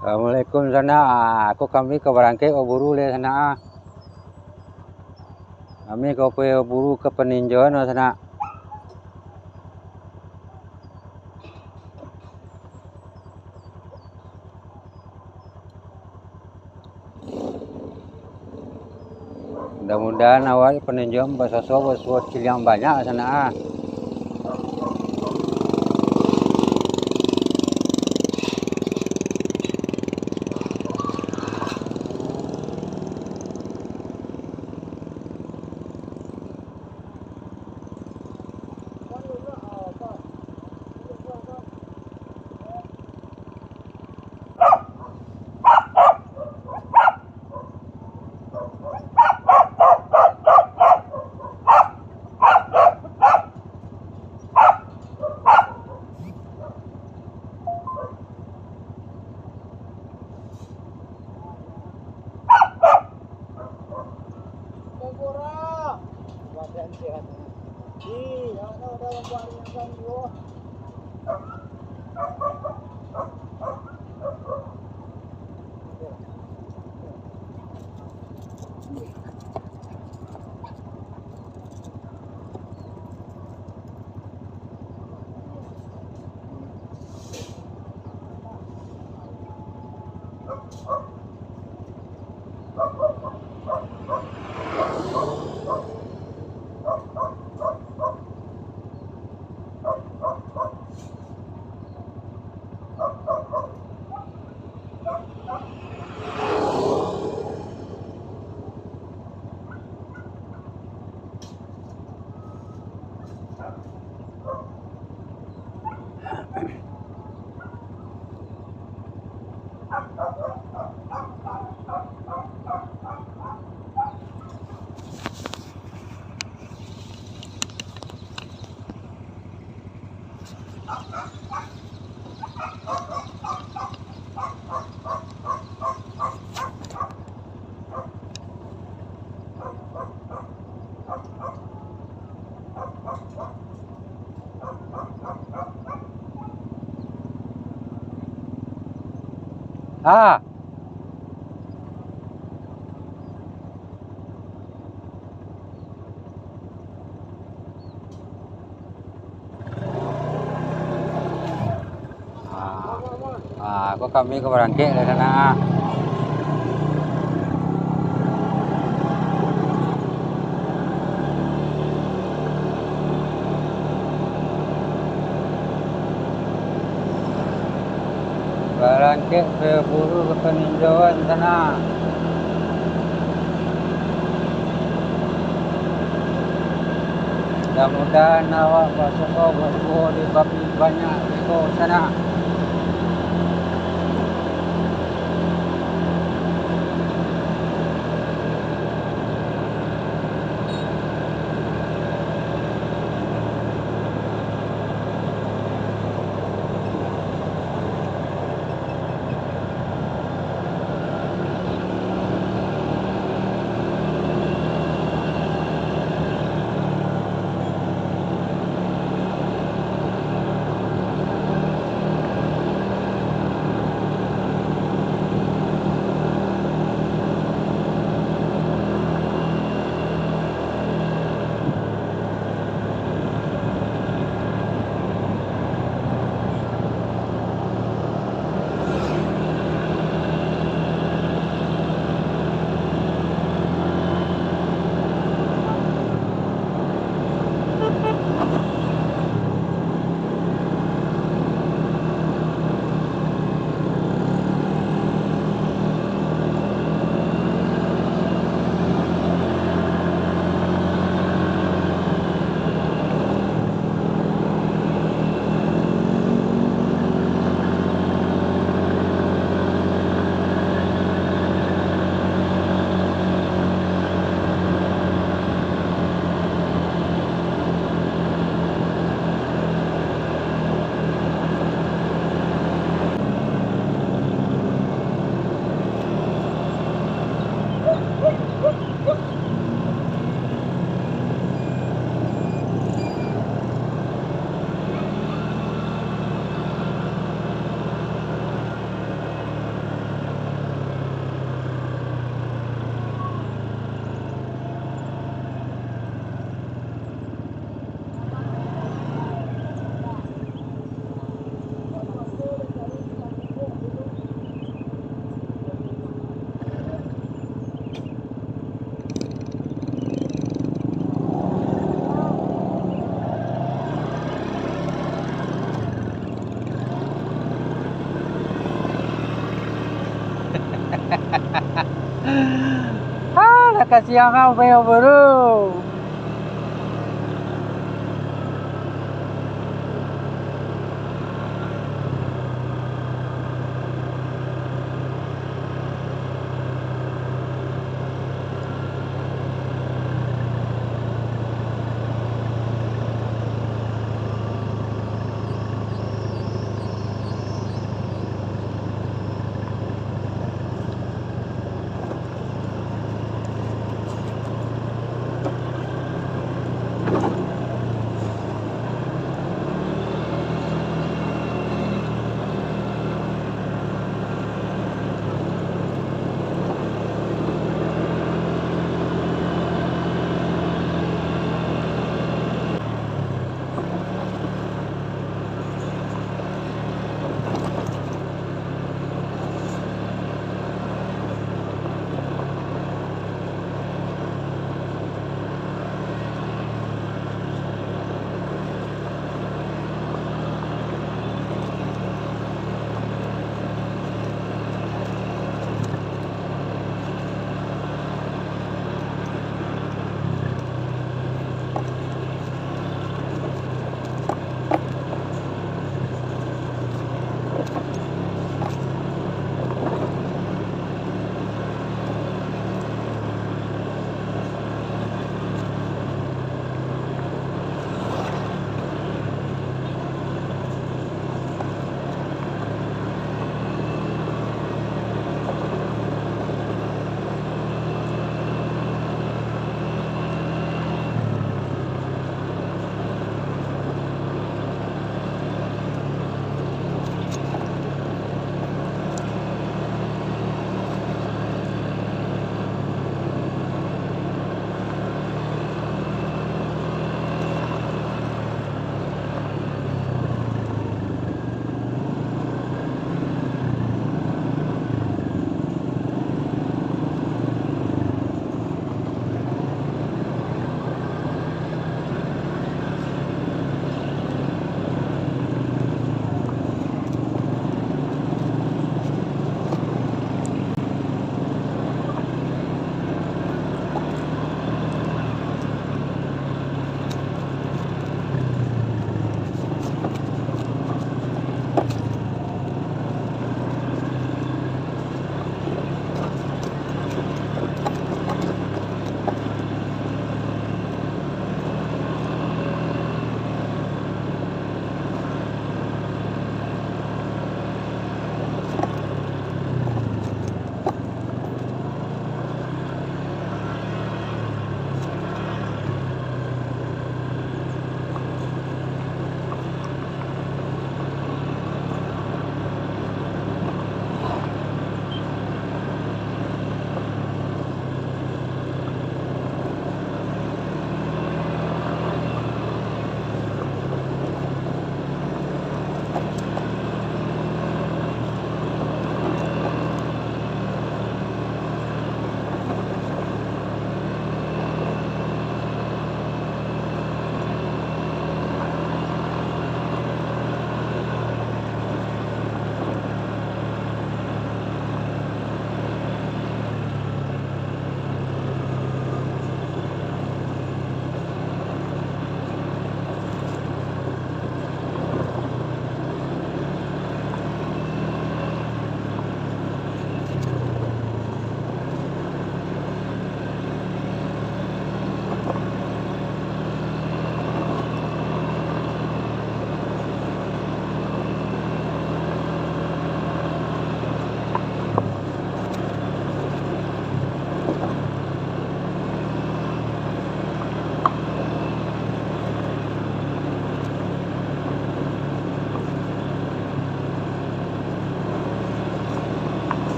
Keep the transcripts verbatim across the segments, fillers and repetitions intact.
Assalamualaikum, sanak. Ah, ko kami ka barangkek baburu lai, sanak, ah. Kami ka pai baburu ka paninjoan, sanak. Mudah-mudahan awak paninjoan basasuo, basuo ciliang banyak, sanak, ah. Ah. Ah, ah, ko kami ka barangkek lah, sanak. Barangkek baburu ka paninjoan, sanak. Mudah-mudahan awak basuo, basuo di babi banyak beko, sanak. Kasihan kau, Bro.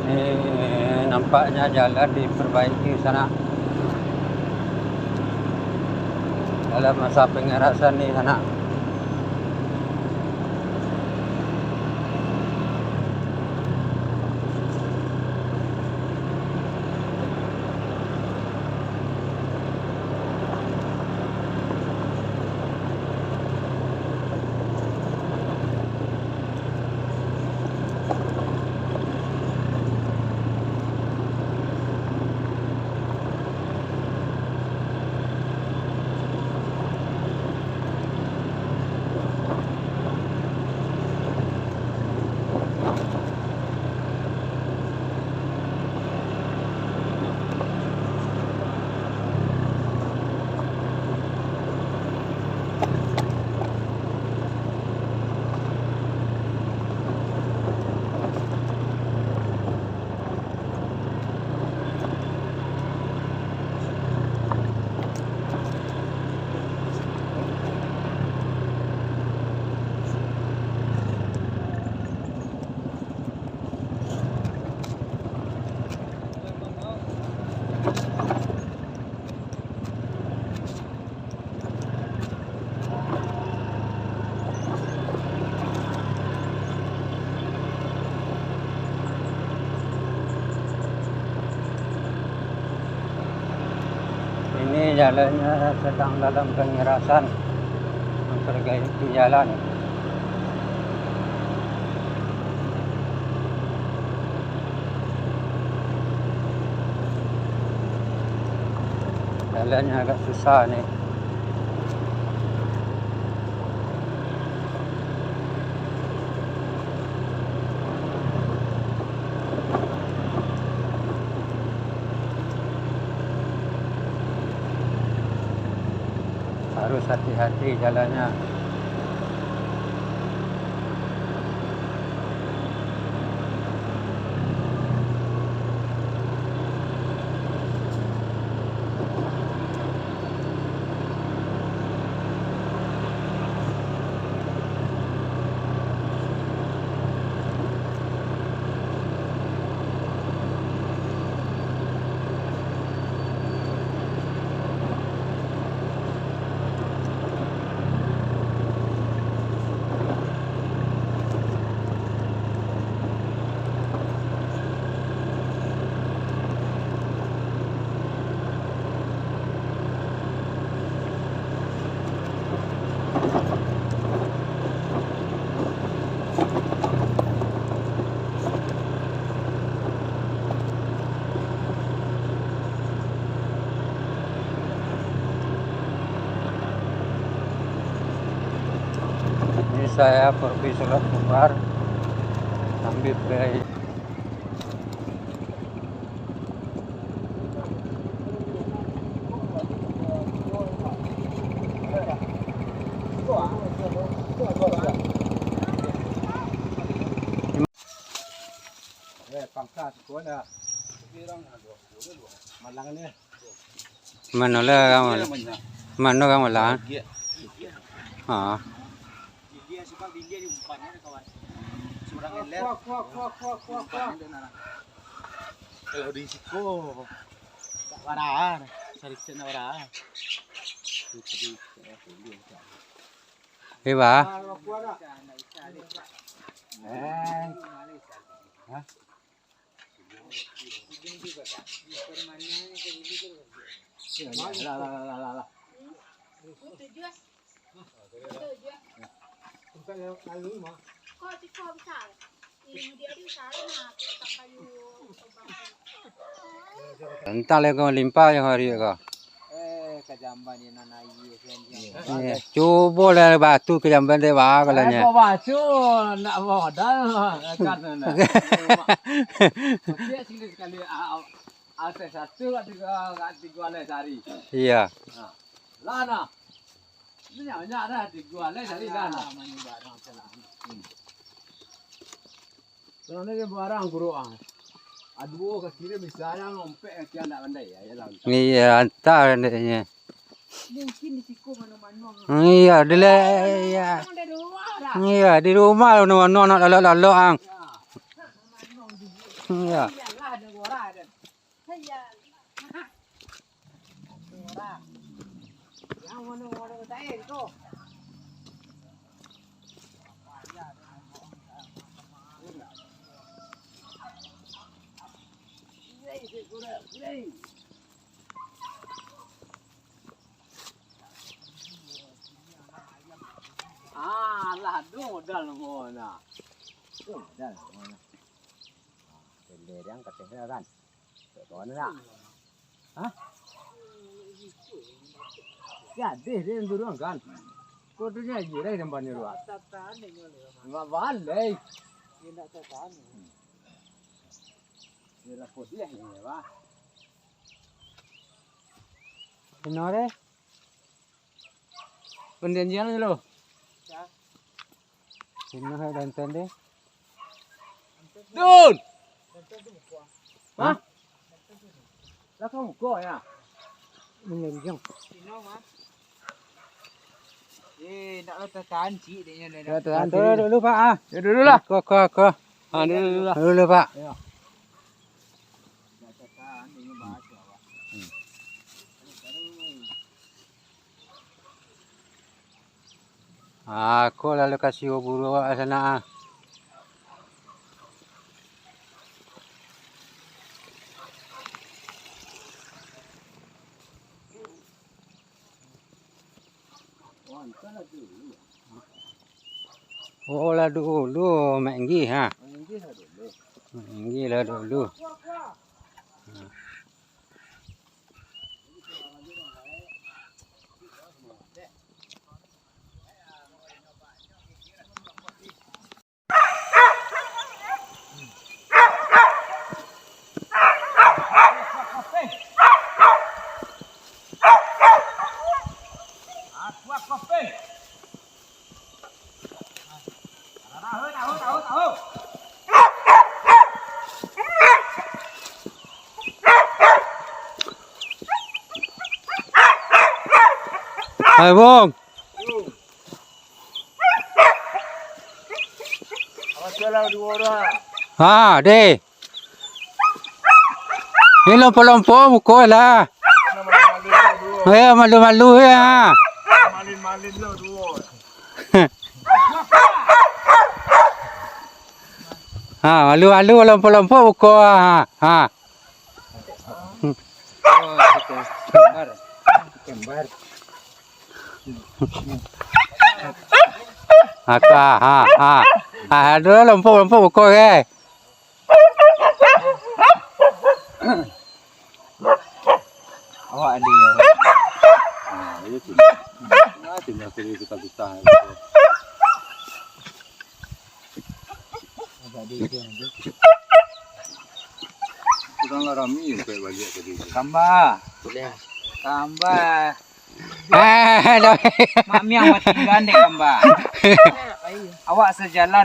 Ini nampaknya jalan diperbaiki sanak. Dalam masa pangarasan ni, sanak. Ini jalannyo sadang dalam pangarasan, mamparbaiki jalan. Jalannyo agak susah ni. Harus hati-hati jalannyo. Ini saya pergi sholat Zuhar sambil pai. Mano lah urang malang? Mano urang malang? Ah. Kalau di siko, tak bara, cari cek nak bara. Iba. Eh. Hah? Lah, lah, lah, lah, lah. Entah lah kau limpah yang hari ko. Eh, ka jamban ni nan aia siang-siang. Iya, cubo lah batu ka jamban dek ba kalau nya. Eh, bawa batu, nak modal, kan, nah. Kecil sekali, sekali, ah, ah, ateh satu, kat tiga, kat tiga alai sehari. Iya. Nah. Lah, nah. Banyak-banyak dah, tiga alai sehari dah, nah. Karano dia barang guru ah. Aduh, ka kiri bisa yang ngompek, yang ndak pandai, ya, ya lah. Iya, antah andaknyo. Mungkin di siko mano-mano. Iya, di le-, iya. Mano dari rumah dah. Iya, di rumah mano-mano nak lalok-lalok ang. Ya. Mano-mano di siko. Iya. Iyalah, ada orang ada. Iyalah. Ada orang. Yang Alah, ado modal namonyo. Ado modal namonyo. Penderiang katanya kan. Kawan nak? Hah? Jadi dia yang dulu kan. Kau tu nya iya dah yang bani ruak. Enggak balai. Dia lah putih ni, wah. Benar eh? Panjanjian dulu. Sino hai danten deh. Dun! Hah? Lah kau muko ya? Menjanjian. Eh, nak lah tertahan cik dia nya. Tertahan dulu, Pak, ah. Ya dulu lah. Ko, ko, ko. Ah, dulu, dulu lah. Dulu, Pak. Ya. Nak tertahan dia nya bahas awak. Hmm. Ako lalu ka siwo buru awak sanak ah. Oh, lah dulu, Mak Enggi, ha. Mak Enggi lah dulu. Hai, Bung. Ha, deh. Ni lompo-lompo muko lah. Eh, malu-malu ya. Ha, malu-malu lompo-lompo muko. Ha, ha. Kembar. Kembar. Aka, ha, ha. Ha, aduh, lompo-lompo muko, eh. Awak ada ya. Ah, itu tu. Nah, itu nak kena kita-kita. Urang lah rami sampai baliak tadi. Kamba. Kamba. Eh, dah. Mak Miang mati gandek, Kamba. Awak sejalan.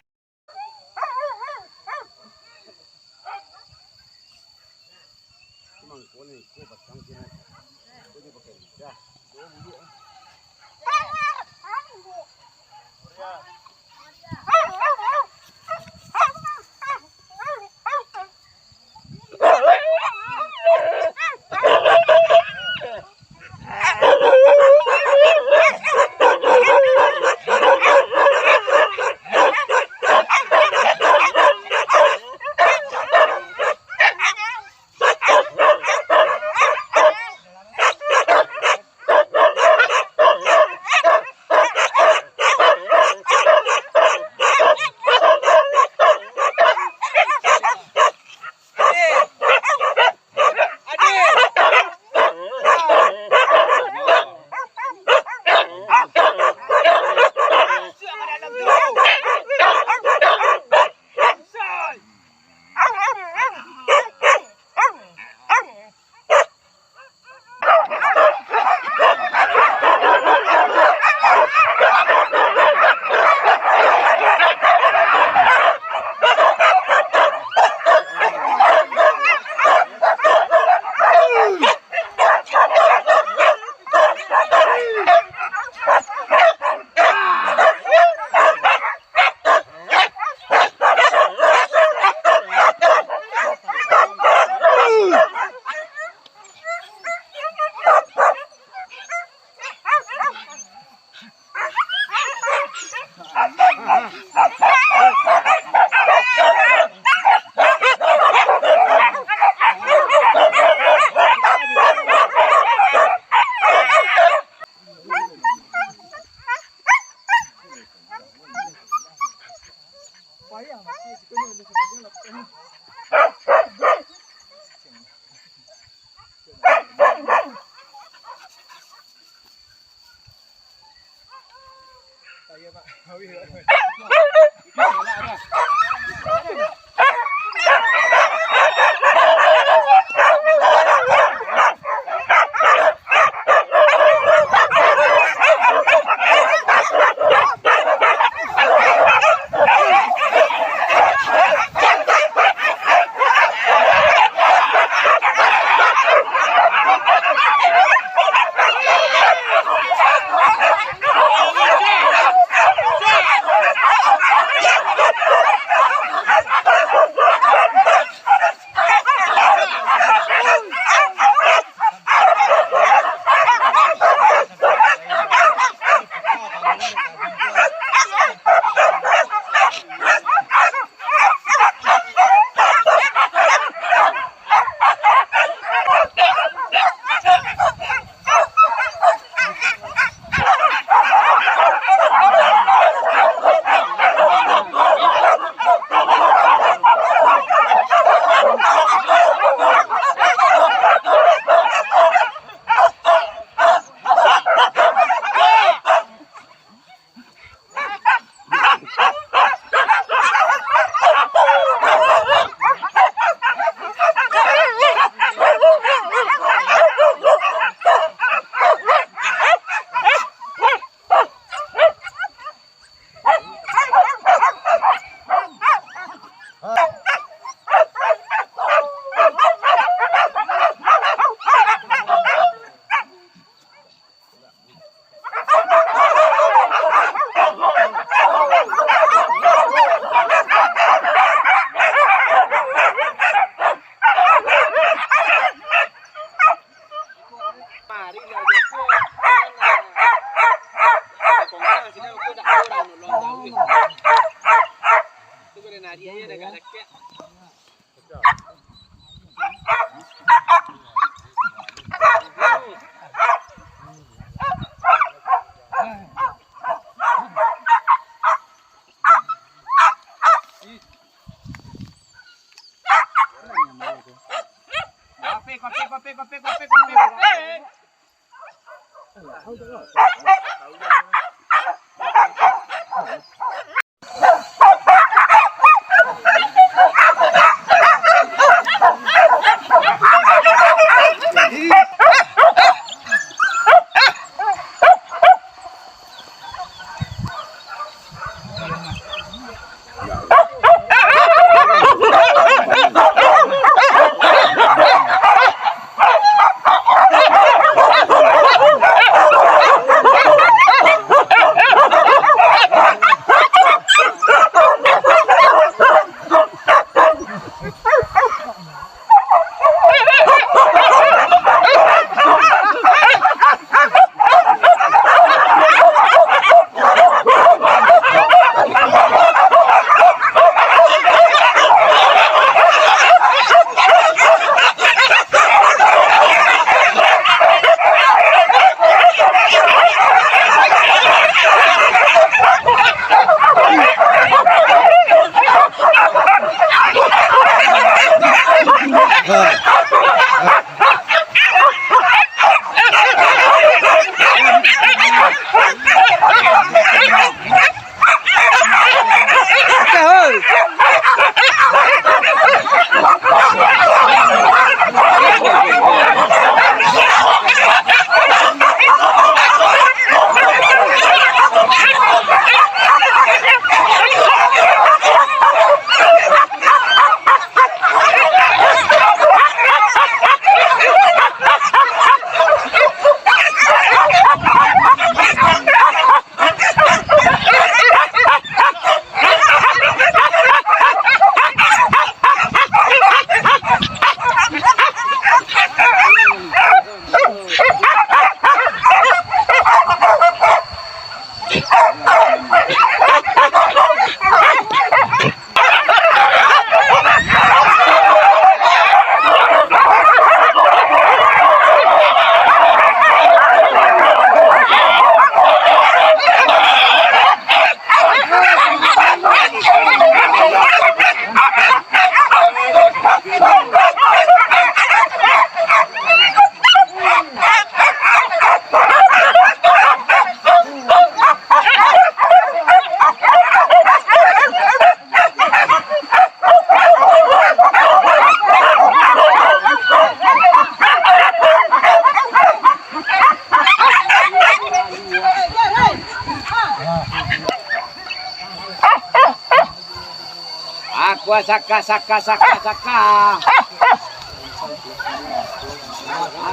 Aqua, saka, saka, saka, saka.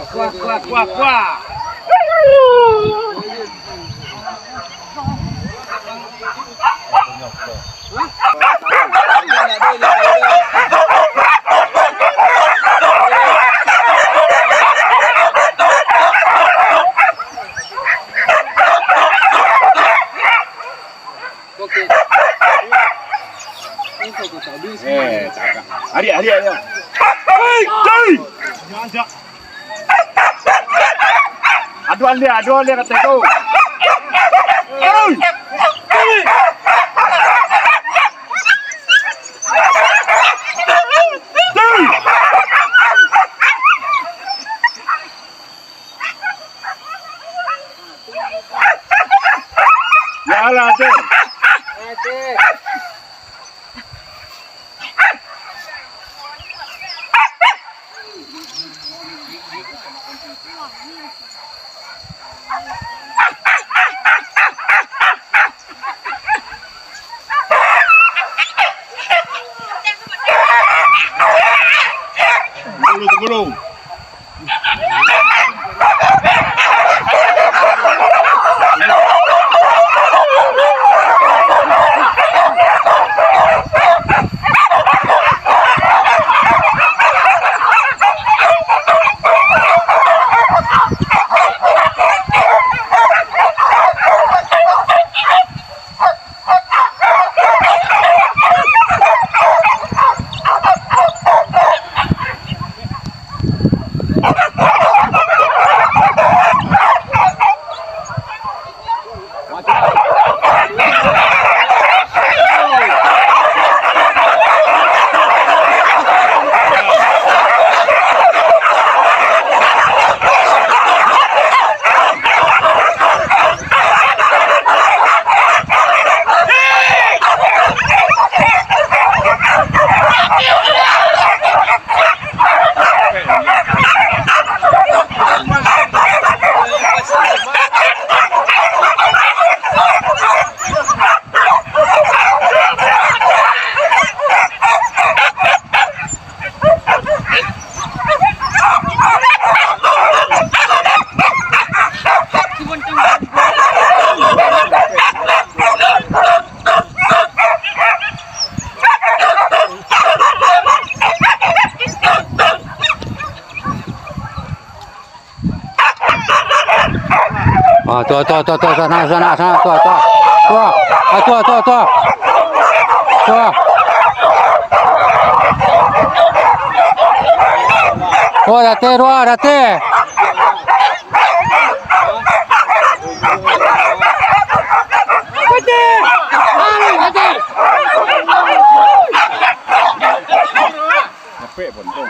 Aqua, aqua, aqua, aqua. Eh, cakap. Ari, ari, ari. Hei, hei. Aduan dia, aduan dia, kata ko. Hei. Hei. Yalah, Cek. Tunggu, tunggu. Ah, tu, tu, tu, tu, sanak, sanak, sanak, tu, tu. Tu. Ah, tu, tu, tu. Tu. Oh, dateh, dua, dateh. Dateh. Ai, dateh. Capek pun tu.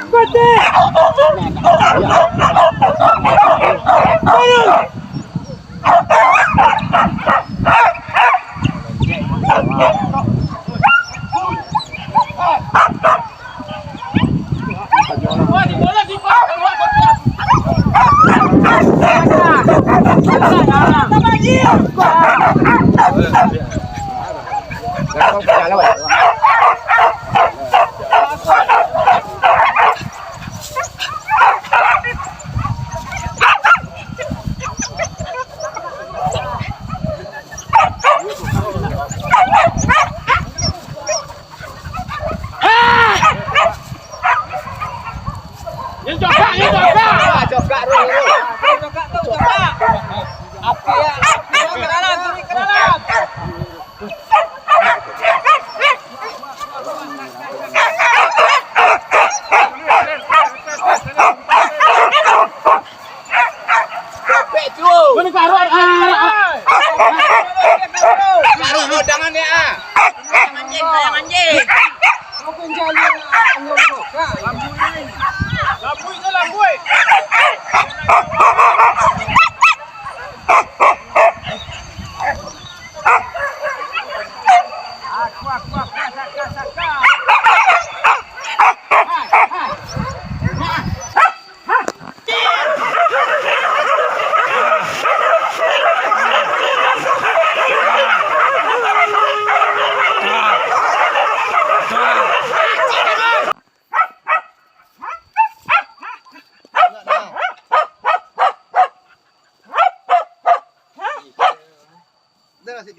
Yang cokak, yang cokak. Cokak dulu. Cokak tu, cokak. Api ya. Ke dalam, ke dalam. Capek tu. Mana karut? Ah. Karut, jangan ya. Sayang anjing, sayang anjing. Lambuik tu, lambuik.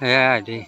Ya, di.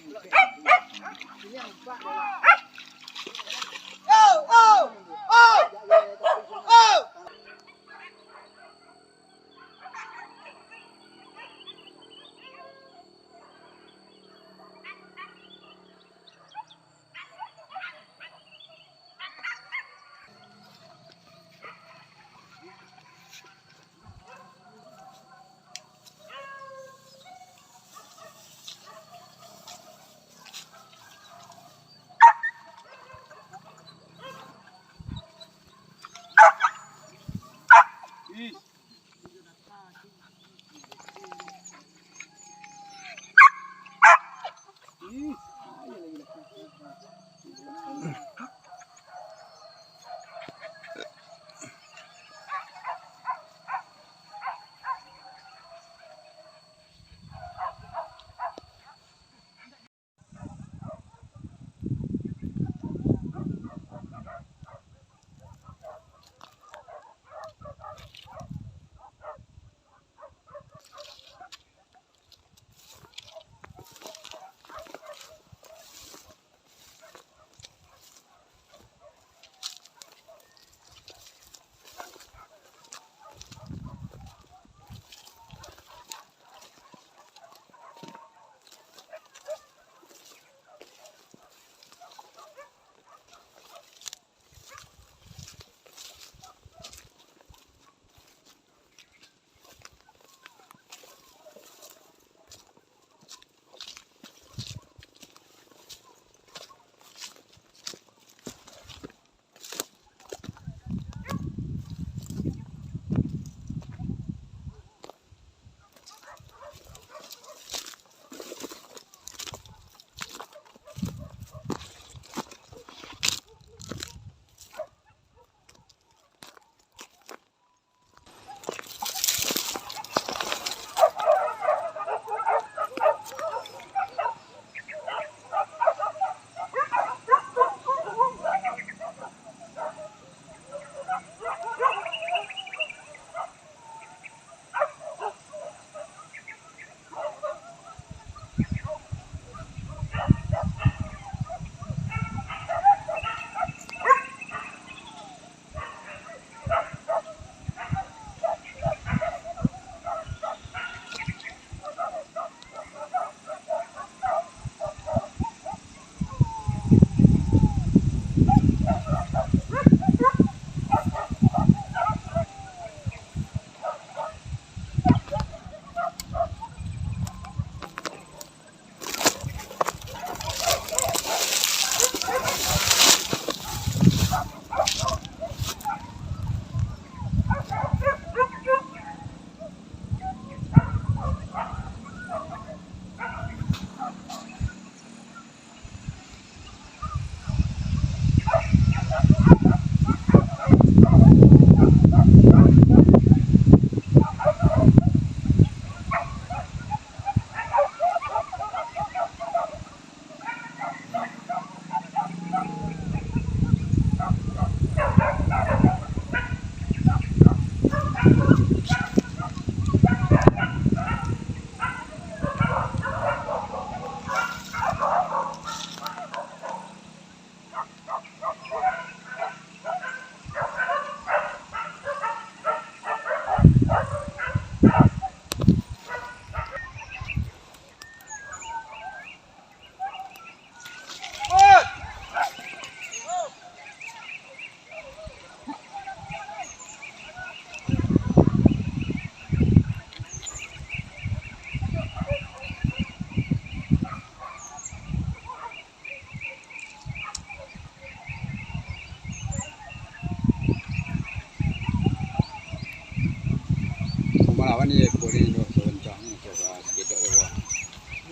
Malawan ni, ko ni, no, sabanca ni, coba saketek dulu.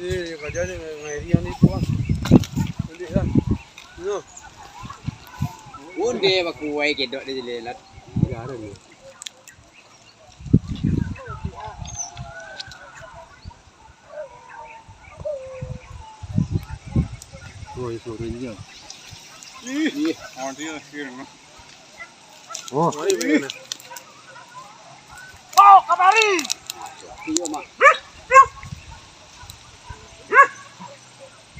Ni, karajo ni, ngai-ngai ni, puang. Baliak lah. Yo. Eh, bakuai kedok dia je, Lat. Oh, itu orangnya. Ih, oh, dia kira. Oh. Oh, kamari. Iyo, Mak.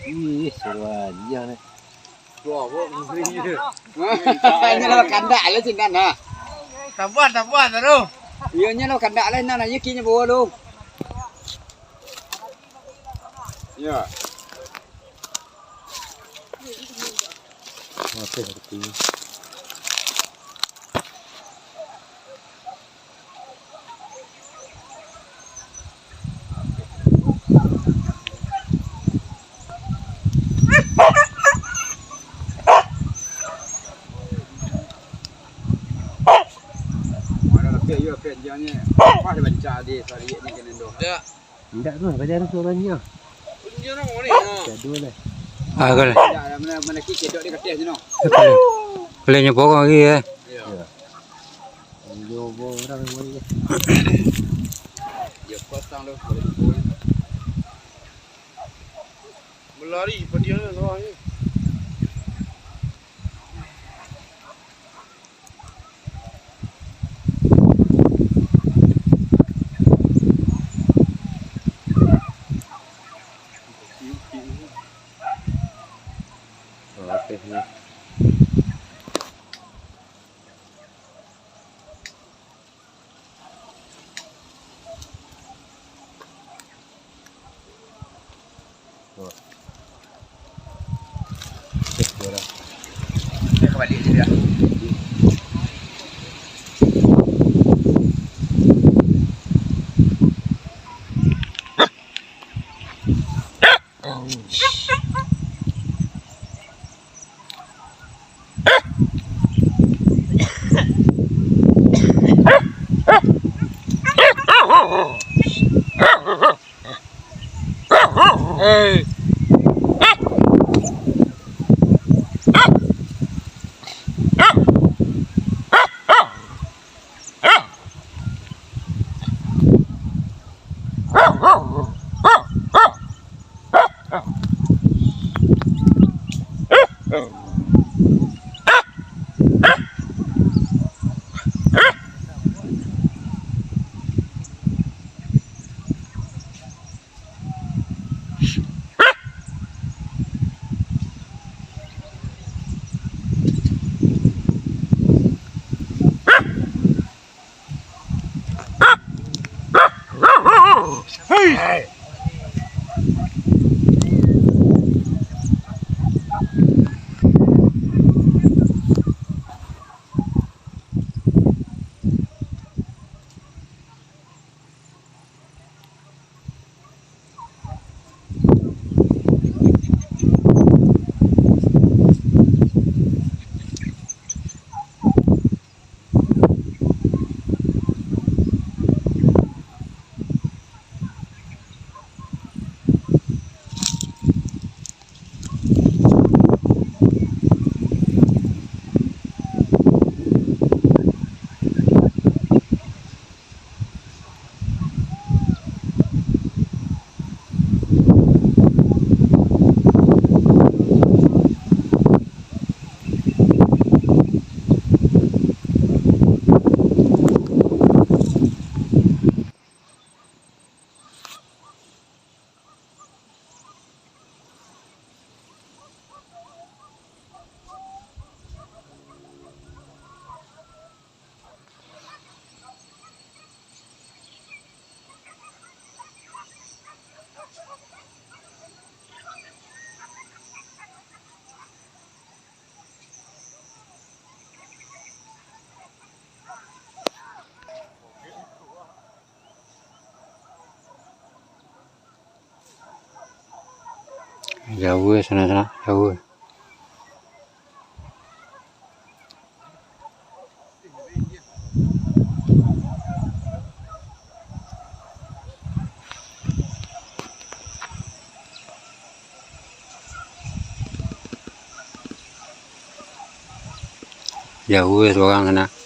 Ih, suruh aja nih. Wah, wah, ngeri je. Hah? Inyo lah kandak lah sinan, ha. Sabar, sabar, taruh. Iyo, inyo lah kandak lah sinan, ayo kinyo bawa lu. Ya. Mati hati. Mana lapik, iyo, lapik, jangan ni. Wah, dia bancak di sariak ni kena doh. Ya. Indak tu, bajaro suaronyo. Gaduah lah. Ah, kau lah. Indak, mana, mana kikik dok di kateh je, no. Boleh, boleh nyo porong lagi, eh. Iyo. Iyo. Iyo, bo, orang yang boleh. Iyo, kosong tu, boleh dibuang. Melari, padiang tu, sawah ni. Jauah, sanak-sanak, jauah. Jauah surang sanak.